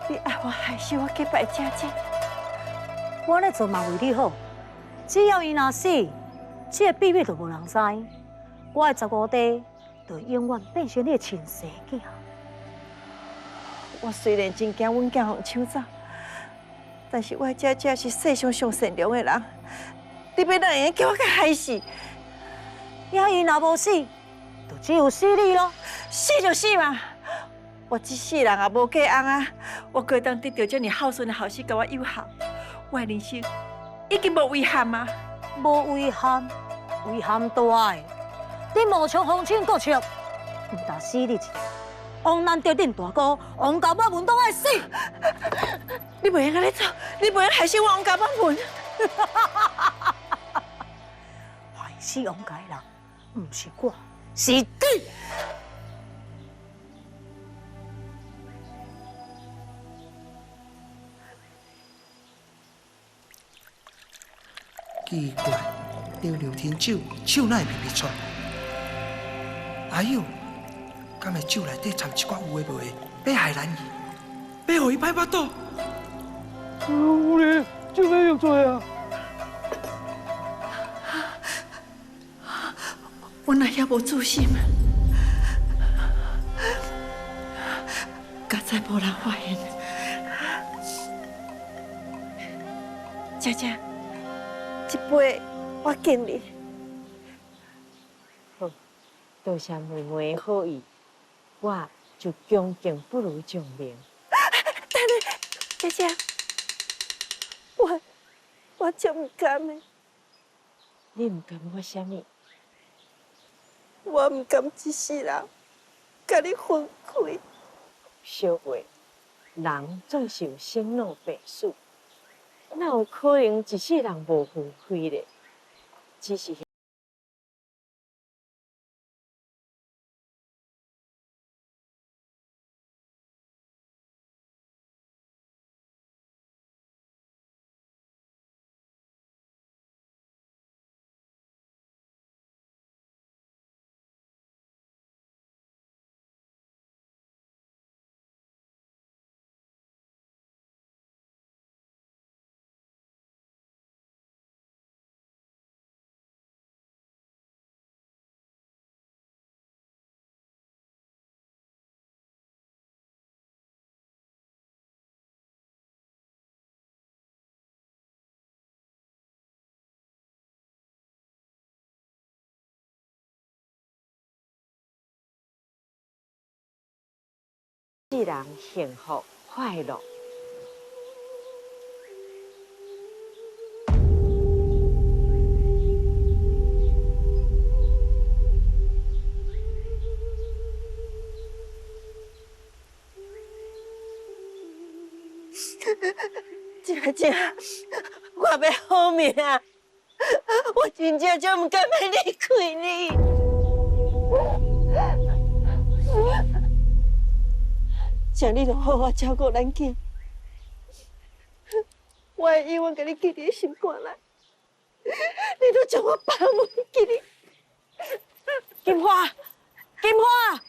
你愛我害死我隔壁的姐姐？我咧做嘛為你好，只要伊若死，這個秘密就無人知。我的15弟就永遠變成你的親生囝。我雖然真驚阮囝予人搶走，但是我的姐姐是世上上善良的人，你欲哪會叫我共害死？啊，伊若無死，就只有死你囉。死就死嘛，我這世人也無嫁翁啊，我閣會當得著這麼孝順的後生共我誘合，我的人生已經無遺憾啊！無遺憾，遺憾大的。你冒充皇親國戚，毋但死你一個，王難得恁大哥王家滿門攏愛死。你袂用按呢做，你袂用害死我王家滿門。害死王家的人，毋是我，是你。奇怪，凉凉天酒，手哪會皮皮喘？哎喲，敢會酒內底摻一寡有的無的，欲害咱伊，欲予伊歹腹肚。有咧，酒欲用做啊！我哪遐無自信？佳哉無人發現。姐姐，這杯我敬你。好，多謝妹妹的好意，我就恭敬不如從命。等下，姐姐，我真毋甘的。你毋甘我啥物？我毋甘這世人共你分開。小話，人總是有生老病死，哪有可能一世人無分開咧？只是。世人幸福快樂。姐姐，我欲好命，我真正足毋甘欲離開你。請你著好好照顧咱囝，我會永遠共你記佇心肝內。你著將我放袂記你。金花，金花。